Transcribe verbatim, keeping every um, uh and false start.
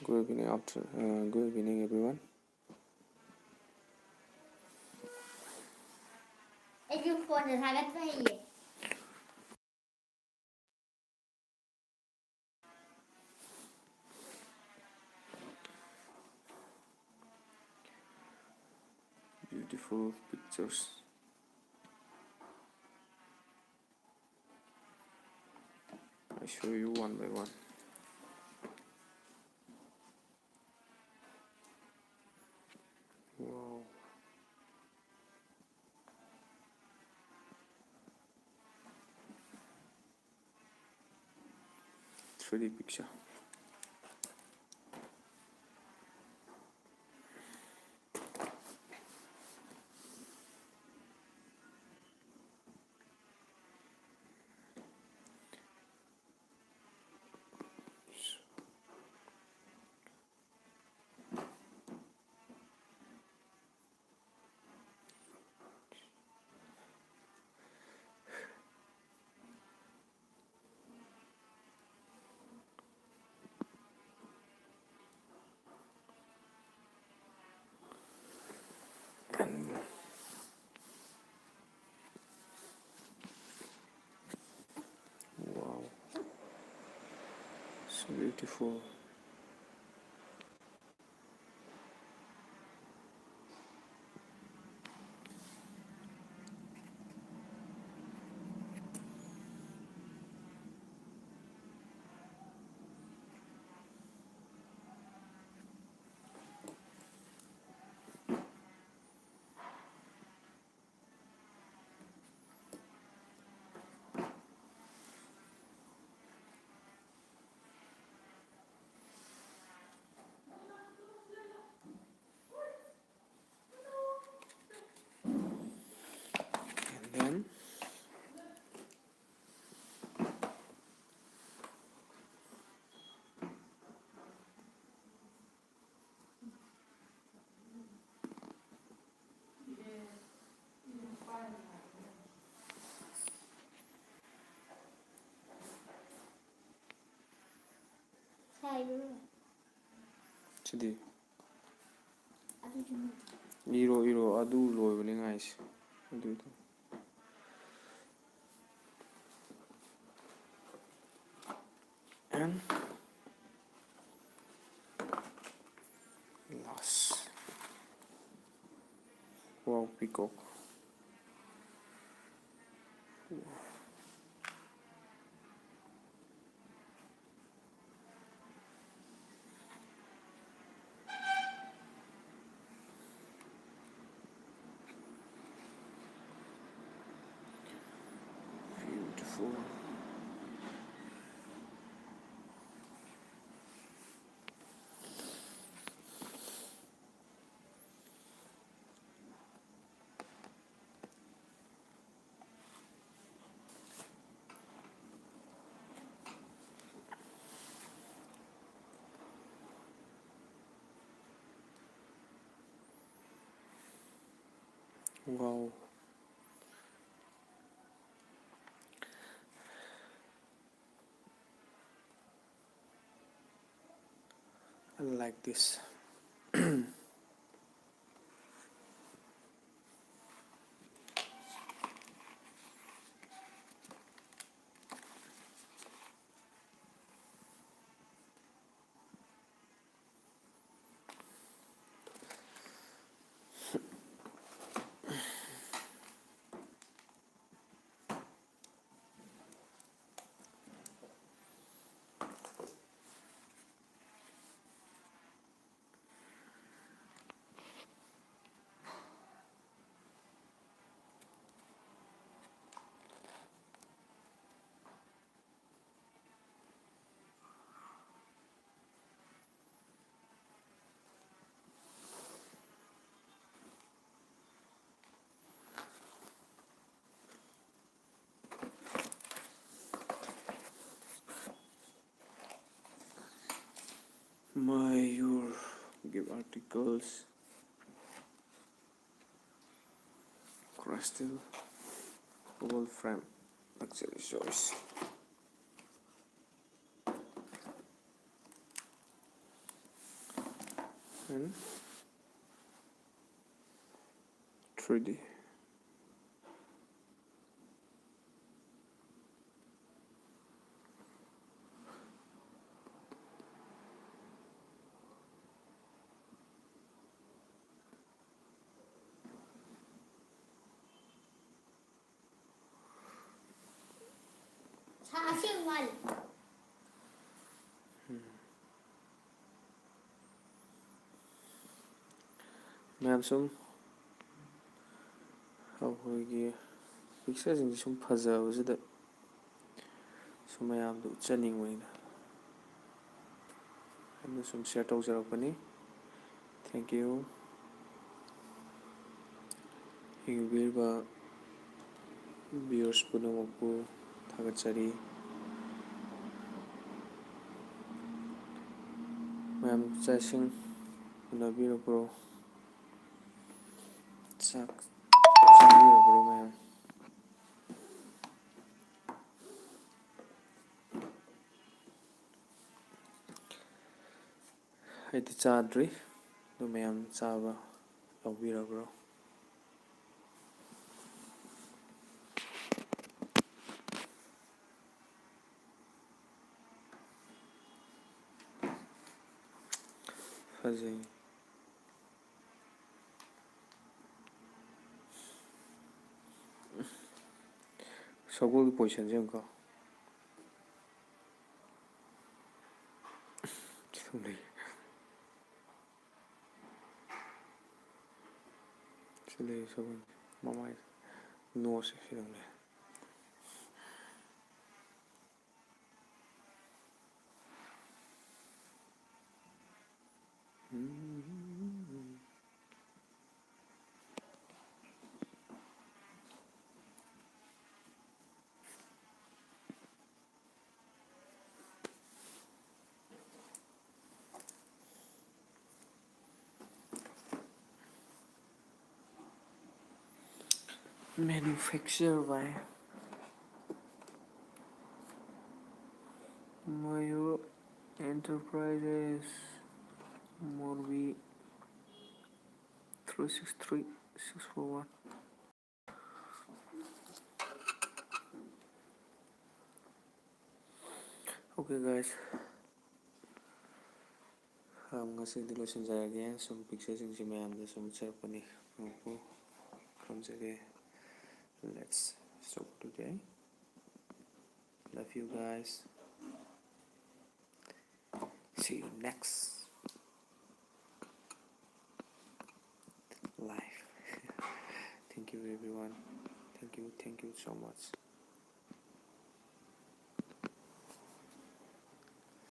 Good evening, after, uh, good evening, everyone. ꯑꯩꯁꯨ ꯐꯣꯟꯗ ꯊꯥꯒꯠꯄ ꯍꯩꯌꯦ꯫ Beautiful pictures. I show you one by one. Wow. Three D picture. Wow, so beautiful. And then ꯁꯤꯗꯤ ꯏꯔꯣ, ꯏꯔꯣ, ꯑꯗꯨ ꯂꯣꯏꯕꯅꯦ ꯉꯥꯏꯁꯦ꯫ ꯑꯗꯨꯗꯣ꯫ And last. Wow, peacock. Beautiful. Wow. I like this. My, your, give articles. Crystal, oval frame, luxury choice. and three D. ꯃꯌꯥꯝ ꯁꯨꯝ ꯑꯩꯈꯣꯏꯒꯤ ꯄꯤꯛꯆꯔꯁꯤꯡꯁꯦ ꯁꯨꯝ ꯐꯖꯕꯁꯤꯗ ꯁꯨꯝ ꯃꯌꯥꯝꯗ ꯎꯠꯆꯅꯤꯡꯕꯅꯤꯅ ꯑꯗꯨ ꯁꯨꯝ ꯁꯤꯌꯔ ꯇꯧꯖꯔꯛꯄꯅꯤ꯫ Thank you꯫ ꯌꯦꯡꯕꯤꯔꯤꯕ viewers ꯄꯨꯝꯅꯃꯛꯄꯨ ꯊꯥꯒꯠꯆꯔꯤ꯫ ꯃꯌꯥꯝ ꯆꯥꯛ ꯏꯁꯤꯡ ꯎꯅꯕꯤꯔꯕ꯭ꯔꯣ? ꯆꯥꯛ ꯆꯥꯕꯤꯔꯕ꯭ꯔꯣ ꯃꯌꯥꯝ? ꯑꯩꯗꯤ ꯆꯥꯗ꯭ꯔꯤ, ꯑꯗꯨ ꯃꯌꯥꯝ ꯆꯥꯕ ꯌꯥꯎꯕꯤꯔꯕ꯭ꯔꯣ? ꯐꯖꯩ꯫ ꯁꯒꯣꯜꯒꯤ positionꯁꯦ ꯌꯦꯡꯉꯨꯀꯣ꯫ ꯁꯤ ꯂꯩ꯫ ꯁꯤ ꯂꯩ ꯁꯒꯣꯜ꯫ ꯃꯃꯥꯏ ꯅꯣꯁꯁꯦ ꯁꯤ ꯑꯗꯨꯝ ꯂꯩ꯫ Manufacture by Mayur Enterprises. Morbi three six three six four one. Okay, guys. Um, ꯉꯁꯤꯗꯤ ꯂꯣꯏꯁꯤꯟꯖꯔꯒꯦ꯫ ꯁꯨꯝ pictureꯁꯤꯡꯁꯤ ꯃꯌꯥꯝꯗ ꯁꯨꯝ ꯎꯠꯆꯔꯛꯄꯅꯤ꯫ ꯃꯄꯨ ꯈꯨꯔꯨꯝꯖꯒꯦ꯫ Let's stop today. Love you guys. See you next live. Thank you, everyone. Thank you, thank you so much.